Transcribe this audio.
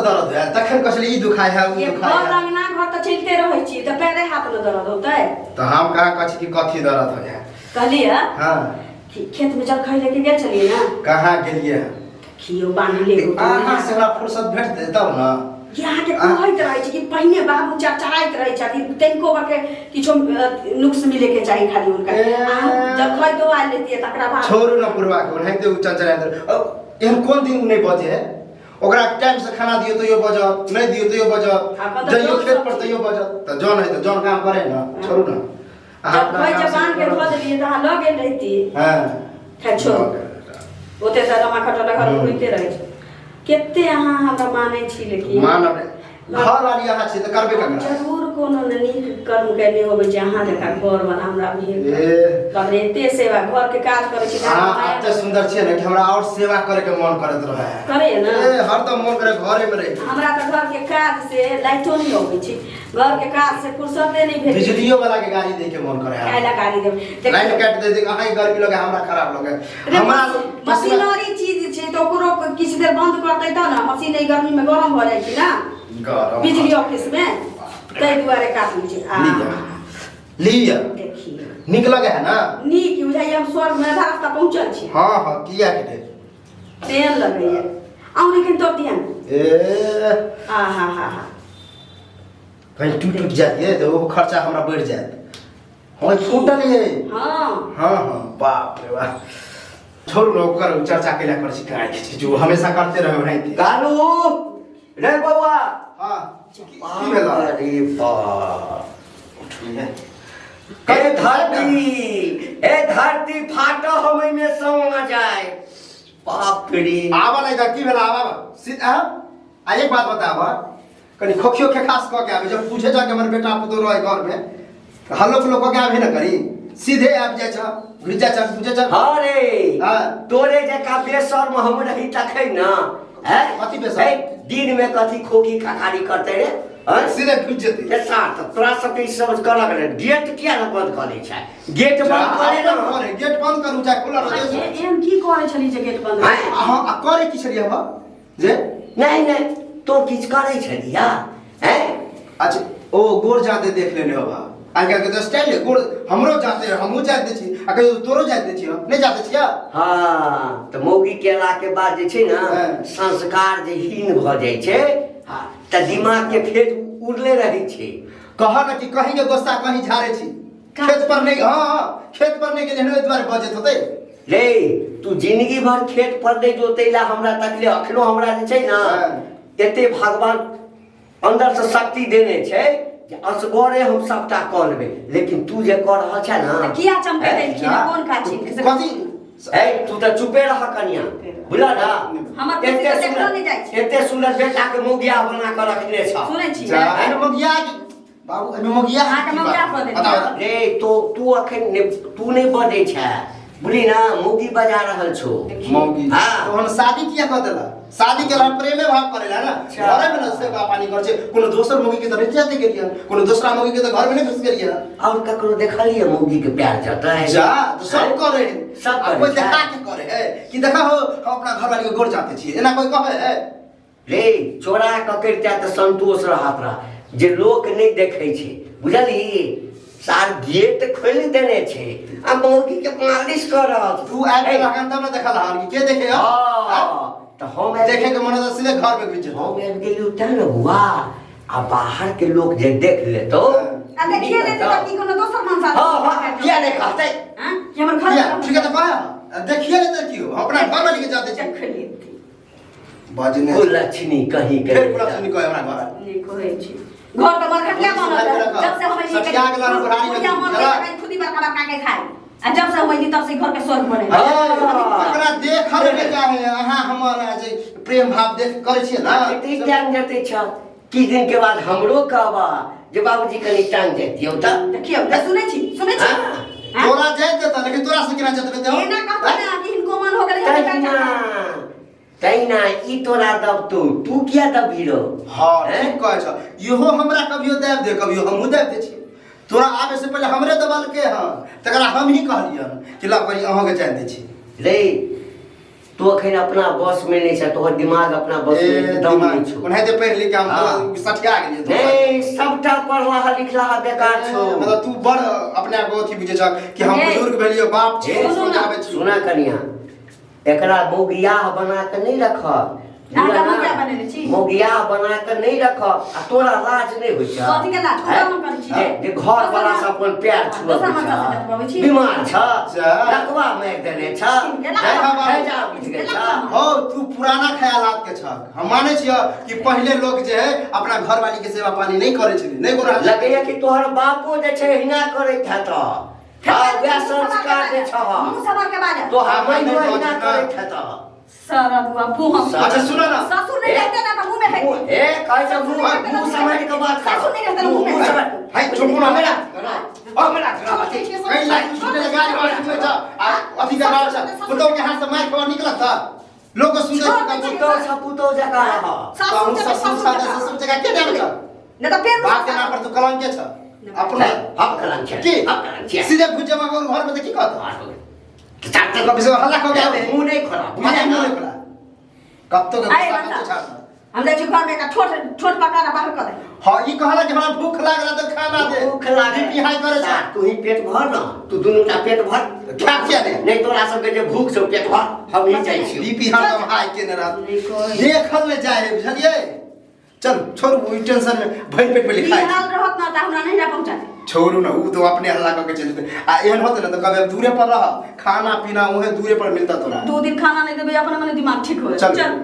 दर्द है तखन कसले ई दुखाय है ओ ये दुखाय घर है। अंगना घर तऽ चलिते रहै छी तऽ पैरे हाथ में दर्द होतै। तऽ हम कहाँ कहै छी कि कथी दर्द होइ है। कहलियै हाँ। कि खेत में जलखै लेके गेल छलियै ने। कहाँ गेलियै? खियो बान्हले होतै। अहाँ से हमरा फुर्सत भेटतै तब ने। कि अहाँके कहैत रहै छी कि पहिने बाबू चरचराइत रहै छथिन, तनिको बाके किछो नुक्स मिलेके चाही खाली हुनका। ए। अहाँ जलखै दवा लेतियै तकरा बाद। छोड़ू ने बुढ़वा के, ओनाहिते ओ चंचराइत रहै। एहन कोन दिन ओ नहि बजै है? ओकरा टाइम से खाना दियौ तैयो बजत, नहि दियौ तैयो बजत, आ कतऽ जइयो जन खेत पर सब तैयो बजत। तऽ जन है तऽ जन काम करे ने, छोड़ू ने। अहाँ अपना जलखै काम जे से बान्ह के करू। धऽ देलियै तऽ अहाँ लऽ गेल रहिती। हाँ। खैर छोड़ू, ओते तऽ रमा खटल घर होइते रहै छै। कते अहाँ हमरा मानै छी लेकिन मानब घर वाली अहाँ छी तऽ करबे हम ककरा? जरूर कोनो ने नीक कर्म केने होबै जे अहाँ जकाँ घर वाला हमरा भेल। ए। बाप रे, एते सेवा घर के काज करै छी। अहाँ एते सुंदर छियै ने कि हमरा और सेवा करे के मन करैत रहै है। करैए ने? ए, हरदम मन करे घरे में रही। हमरा तऽ घर के काज से लाइटो नहि अबै छै, घर के काज से फुर्सते नहि भेटै। बिजलियो वाला के गाड़ी दे के मन करे है। काहे ला गाड़ी देब? देखियौ। लाइट काटि दे दे, अहाँ के गर्मी लगे, हमरा खराब लगे। रे, हमरा मशीनरी चीज छै तऽ ओकरो किछु देर बंद करतै तब ने मशीन एहि गर्मी में गरम भऽ जाइ छै ने। गरम बिजली ऑफिस में ताहि दुआरे काटै छै। आ लिअ लिअ। देखियौ। नीक लगे है ना? नीक बुझाइए, हम स्वर्ग में आधा रास्ता पहुंचल छी। हाँ हाँ, किया के दे तेल लगैए आउ लेकिन तो ध्यान। ए। आ हा हा हा। कहीं टूट टूट जाती तो वो खर्चा हमरा बढ़ जायत। हाँ, फूटल ये। हाँ। हाँ हाँ, बाप रे बाप। छोड़ू ना, ओकर चर्चा केला कर छी, काहे खिच खिच, वो हमेशा करते रहे ओनाहिते। कालू रे बौआ। हाँ, की भेल? अरे बाप। कहे ए धरती, ए धरती फाट, हम एहिमे समा जाए। बाप रे। आवा नहीं था, की भेल? आवा सीधा आ। एक बात बताब, कनी खोखियो खेखास कऽ के आबे, जब पूछे जाके हमर बेटा पुतोह रहे घर में, तऽ हल्लो खुल्लो कऽ के आबे ने करी, सीधे आबि जाइ छ, घुरि जाइ छ, पूछे छ। हाँ रे। हाँ। तोरे जकाँ बेशर्म हम रही तखन ना। हैं? कथी बेशर्म? हैं? दिन में कथी खोखी खखारी करते रे? हैं? सीधे घुसि जेतै। ए सार, तऽ तोरा सबके ई समझ करऽ लगलै। गेट किया ने बंद कऽ लै छै? गेट बंद कऽ ले ना। करे, गेट बंद करू चाहे खुला रहै। एहन की करै छली जे गेट बंद? हैं? हाँ, आ करे की छलियै हम जे? नहीं नहीं, तो किछु करै छलिया? हैं? अच्छा, ओ गोर जाते देख लेने होबा। आइ काल्हि के तऽ स्टाइल है, गोर हमरो जाते, हमहूँ जाइत दै छी, आ कहियो तोरो जाइत दै छी, हम नहि जाते छियै। हाँ, तऽ मौगी केला के बाद जे छै ने हाँ। संस्कार जे हीन भऽ जाइ छै, हाँ, तऽ दिमाग के फेर उड़ले रहै छै। कह न कि कहीं के गुस्सा कहीं झाड़े छी। खेत पर नहीं, हाँ हाँ, खेत पर नहीं गेलियै, ओहि दुआरे बजैत होतै। रे तू जिंदगी भर खेत पर नहीं जोतैला हमरा तकले, अखनो हमरा जे छै ने हाँ। एते भगवान अंदर से शक्ति देने छै जे असगरे हम सबटा कऽ लेबै, लेकिन तू जे कऽ रहल छै ना। तऽ किया चमकै देलखिन? कोन काज छै? कथी? ए तू तऽ चुपे रह कनिया, बुझल ना? हमर खुशी एते तऽ देखलो सुन्दर नहि जाइ छै। एते सुन्दर बेटा के मौगिया बना कऽ रखने छ। सुनै छी? जा, एहिमे मौगिया के- बाबू, एहिमे मौगिया अहाँके की मौगिया बात? कऽ देलकै। बताउ। रे तो तू अखन तू नहि बजै छै, बुझली ना? मौगी बजा रहल छौ। मौगी। हाँ। तो हम शादी किया कऽ देला? शादी के प्रेमे भाव करेला ना। अच्छा। घरे में ना सेवा पानी कर छै, कोनो दोसर मौगी के तऽ नहि जाते गेलियै, कोनो दोसरा मौगी के तऽ घर में नहि घुस गेलियै। और ककरो देखलियै मौगी के प्यार जतै? जा तो सब करे है। सब आ करे कोई छै। देखा के करे है कि देखा हो हम अपना घर वाली के गोर जाते छियै, एना कोई कहे है? रे चोरा कऽ करिते तऽ संतोष रहत रह जे लोक नहि देखै छै, बुझलही? सार गेट खोलि देने छै आ मौगी के मालिश कऽ रहल छै। तू आबि गेल अखन तब ने देखल हन कि के देखे हो? हाँ, तऽ हम आबि देखे के मन तऽ सीधे घर में घुसि जेतौ। हम आबि गेलियौ तेँ ने बौआ, आ बाहर के लोक जे देख लेतौ। आ देखिए लेतै तऽ की कोनो दोसर मनसा? हाँ हाँ, किया नहि कहतै? हाँ? कि हमर घर किया? ठीक है तऽ कह, देखिए लेतै की हो, हम अपना घर वाली के जाते छी। देख लेतै। बजने कुलक्षणी कहीं के। फेर कुलक्षणी कहे हमरा घर। नहि कहै छी, घर तऽ मरघटिया बनल रहै। जब से हम एलियै, सठिया गेला रह बुढ़ारी में। कुड़िया मन जरा। रहै, खुदी बड़का बड़का के खाइ, आ जब से हम एलियै तब से घर के स्वर्ग बने। ओकरा देखल के चाहे अहाँ हमर जे प्रेम भाव देख करै छियै ना। कते टांग जते छ, किछु दिन के बाद हमरो कहबा जे बाबूजी कनि टांग जतियौ तऽ। देखियौ तऽ सुनै छी, सुनै छी? हाँ। हाँ? तोरा जाइत देता, लेकिन तोरा से केना जतबे देहो? एना कहतै ना कि हिनको मन हो गेलै, हम तहिना तहिना ई तोरा दबतौ, तू किया दबही रौ? हाँ। हैं? ठीक कहै छ, इहो हमरा कभियो दाबि दे, कभियो हमहूँ दाबि दै छियै। तोरा आबे से पहिले हमरे दबलके हन, तकरा हम ही कहलियन कि ला कनि अहाँके जानि दै छी। रे तू अखन अपना बस में नहीं छ, तोहर दिमाग अपना बस में ए एकदम दिमाग नहीं छौ। ओनाहिते पढ़ि लिख के हम हाँ। सठिया गेलियै तोरा। नहीं, सबटा पढ़लाहा लिखलाहा बेकार छौ। मतलब तू बड़ अपने आप के अथी बुझै छह कि हम ए। बुजुर्ग भेलियो बाप छी ए, समझाबै छी। सुना कनिया, एकरा मौगियाह बना के नहीं रखब। अहाँ मौगियाह बनेने छी? मौगियाह बना के नहीं रखब। आ तोरा लाज नहीं होइ छ? कथी के लाज? हैं? ओकरा हम करै छी। जे जे घर वाला से अपन पैर छुअबै दोसर मनसा से छ, देखबाबै छी। बीमार छ, जा। लकवा मारि देने छ, गेला हैं? बाबा। हैजा उठि गेल छ। हो तू पुराना ख्यालात के छह। हम मानै छियै कि पहिले लोग जे है अपना घरवाली के सेवा पानी नहीं करै छलै, नहीं कोनो लगैया कि तोहर बापो जे छै हिना करैत हेत। हाँ, वएह संस्कार जे छह। मुँह सबर के बाजऽ। तोहर हाँ, माइयो नहीं हिना पहुँचना। करैत हेत। सारा दुआ मुँह अच्छा सुनो ना। ससुर नहीं रहते ना तो मुँह में है। ए कहै छै मुँह मुँह सम्हारि कऽ बात कर। ससुर नहीं रहते ना मुँह में। मुँह सम्हारि। हाय चुप ना। मेरा ओ मेरा कहीं लाइट छूटे लगा गाड़ी और सुनै छ आ अथी करबाबै छ, पुतौह के हाथ से मार खबर निकलत था, लोग के सुनै छोड़ छ। दे। पुतौ छ, पुतौ जकाँ रह। कहूँ ससुर छ तऽ ससुर जकाँ के जानै छ? नहीं तो फिर बाप के नाम पर तू कलंक के छ अपना। हम कलंक छियै? की हम कलंक छियै? सीधे घुस जेबा घर में तऽ की कहत? चार कभी से हल्ला कऽ के आबे। मुँह नहीं खोला। मुँह नहीं खोला कत्तो के आए गुस्सा बता। कत्तो छाड़। हम जाइ छी घर में, एकटा ठोट ठोट पकड़ा बाहर कऽ दे। हाँ, ई कहला कि हमरा भूख लागल तऽ खाना दे। भूख लागल। बीपी हाई करे छ। तू ही पेट भर न, तू दुनू टा पेट भर। खा किया ने? नहीं, तोरा सबके जे भूख छौ पेट भर, हम ही जाइ छियौ। बीपी हरदम हाई केने रहत, देखल नहि जाइ है, बुझलियै? चल छोड़ू, ओहि टेंशन में भरि पेट पे ई लिखाइ। हाल रहत ना तऽ हमरा नहीं ना पहुँचा दे। छोड़ू ना, ऊ तो अपने हल्ला कऽ के चलि जेतै। आ एहन होतै ने तऽ कहबै दूरे पर रह, खाना पीना उहे दूरे पर मिलता तोरा। 2 दिन खाना नहीं देबै, अपने मने दिमाग ठीक हो। चल। चल।